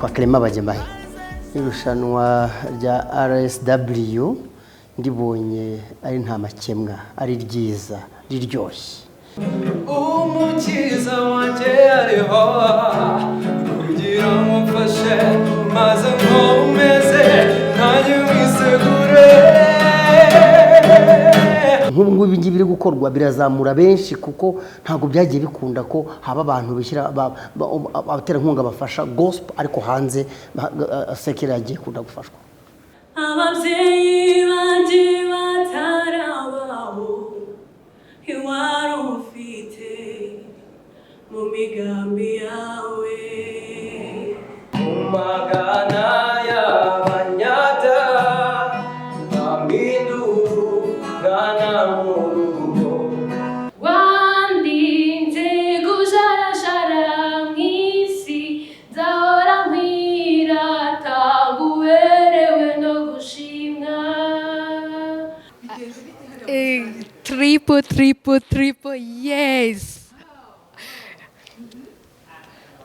Nitwa Clement Bagemahe. Irushanwa rya RSW ndibonye ari nta makemwa, ari ryiza, riryoshye. Umukiza wanjye ariho kugira ngo mfashe maze nkomeze nanjye mwisegure. Nk'ubu ngubu ibi ngibi biri gukorwa birazamura benshi, kuko ntabwo byagiye bikunda ko haba abantu bishyira abaterankunga bafasha gospel, ariko hanze secular yagiye ikunda gufashwa. Ababyeyi banjye batarabaho, ntiwari ufite mu migambi yawe. Mu magana y'abanyada mpindukana mu rugo. Wandinze kujarajara mu isi, nzahora nkwirata, uberewe no gushimwa. Triple, triple, triple, yes.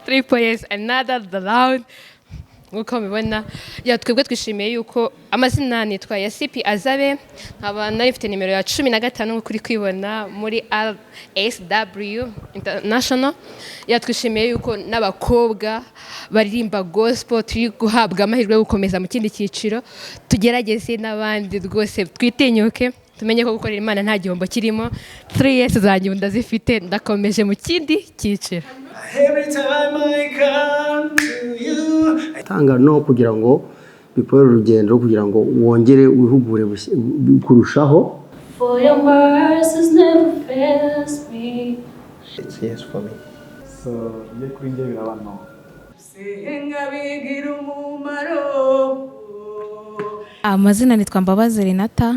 Triple, yes, another round. Nk'uko mubibona, ya twebwe twishimiye yuko amazina nitwa Yasipi Azabe, nkaba nari mfite nimero ya 15 nk'uko uri kwibona muri RSW International. Ya twishimiye yuko n'abakobwa baririmba gospel turi guhabwa amahirwe yo gukomeza mu kindi cyiciro. Tugerageze n'abandi rwose, twitinyuke, tumenye ko gukorera Imana nta gihombo kirimo. 3 years zanjye ubu ndazifite, ndakomeje mu kindi cyiciro. Every time I come to you. Tanga no kugira ngo bikore urugendo kugira ngo wongere wihugure kurushaho. For your mercies never fails me. It's yes for me. So njye, kuri njye biraba no. Senga bigira umumaro. Amazina nitwa Mbabazi Renata.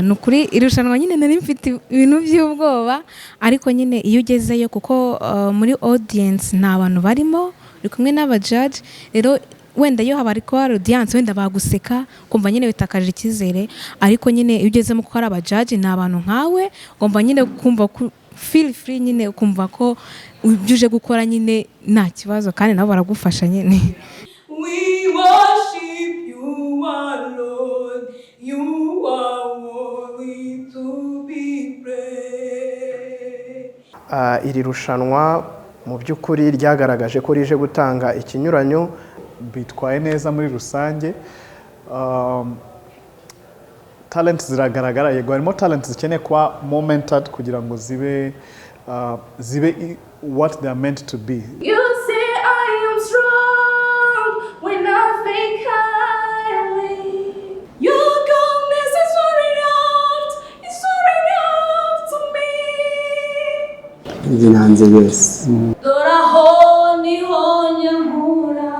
Ni ukuri irushanwa nyine nari mfite ibintu by'ubwoba, ariko nyine iyo ugezeyo, kuko muri audience nta bantu barimo, uri kumwe n'abajaji. Rero wenda iyo haba kuba hari audience, wenda baguseka, kumva nyine bitakaje icyizere. Ariko nyine iyo ugezemo, kuko hari abajaji, ni abantu nkawe, ugomba nyine kumva ko feel free nyine, ukumva ko ibyo uje gukora nyine nta kibazo, kandi nabo baragufasha nyine. We worship you alone. You are worthy to be praised. Iri rushanwa mu by'ukuri ryagaragaje ko rije gutanga ikinyuranyo. Bitwaye neza muri rusange. Talent ziragaragara, yego harimo talent zikeneye kuba mentored kugira ngo zibe what they are meant to be. You say I am strong when I think I am weak. Your goodness is running out, it's running out to me. Njye nanze yes. Dore aho niho nyamura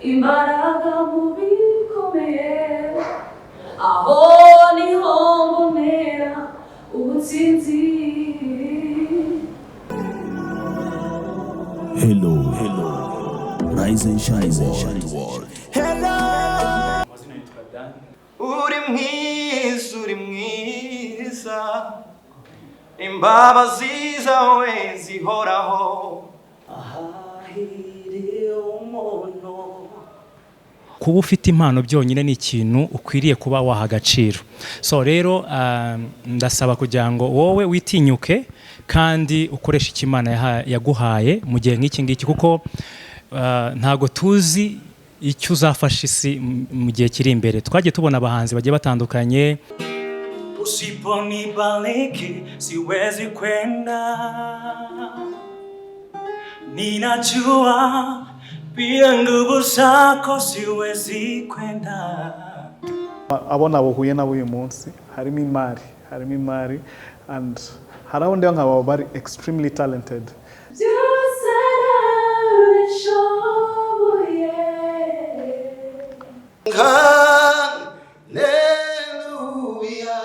imbaraga mu bikomeye, aho niho mbonera ubutsinzi. Hello, hello. Rise and shine, world. Uri mwiza, uri mwiza, imbabazi zawe zihoraho. Ahahiriye umuntu. Kuba ufite impano byonyine ni ikintu ukwiriye kuba waha agaciro. So rero ndasaba kugira ngo wowe witinyuke kandi ukoreshe icyo Imana yaguhaye mu gihe nk'iki ngiki, kuko ntago tuzi icyo uzafasha isi mu gihe kiri imbere. Twagiye tubona abahanzi bagiye batandukanye. Usiponibariki siwezi kwenda, ninajua bila nguvu zako siwezi kwenda. Abo nabuhuye nabo uyu munsi, harimo imari and hari abo ndeba nkaba bari extremely talented. Byose ndabishoboye. Haleluya,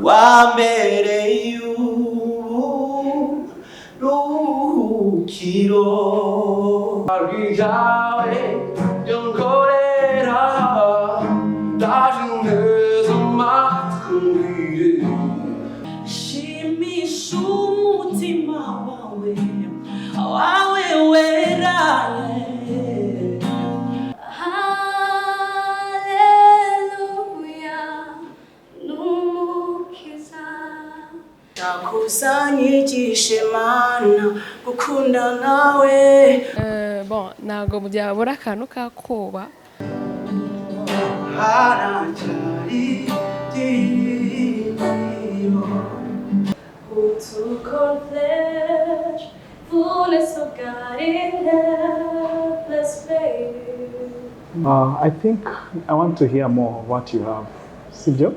wambereye uburuhukiro ryawe ryongorera, ndaje nteze amatwi. Shimisha umutima wawe wera. Unyigishe Mana gukunda nawe. Bon, ntabwo byabura akantu k'akoba. Haracyari ibyiringiro. Who took on flesh, fullness of God in helpless babe. I think I want to hear more of what you have. Sibyo?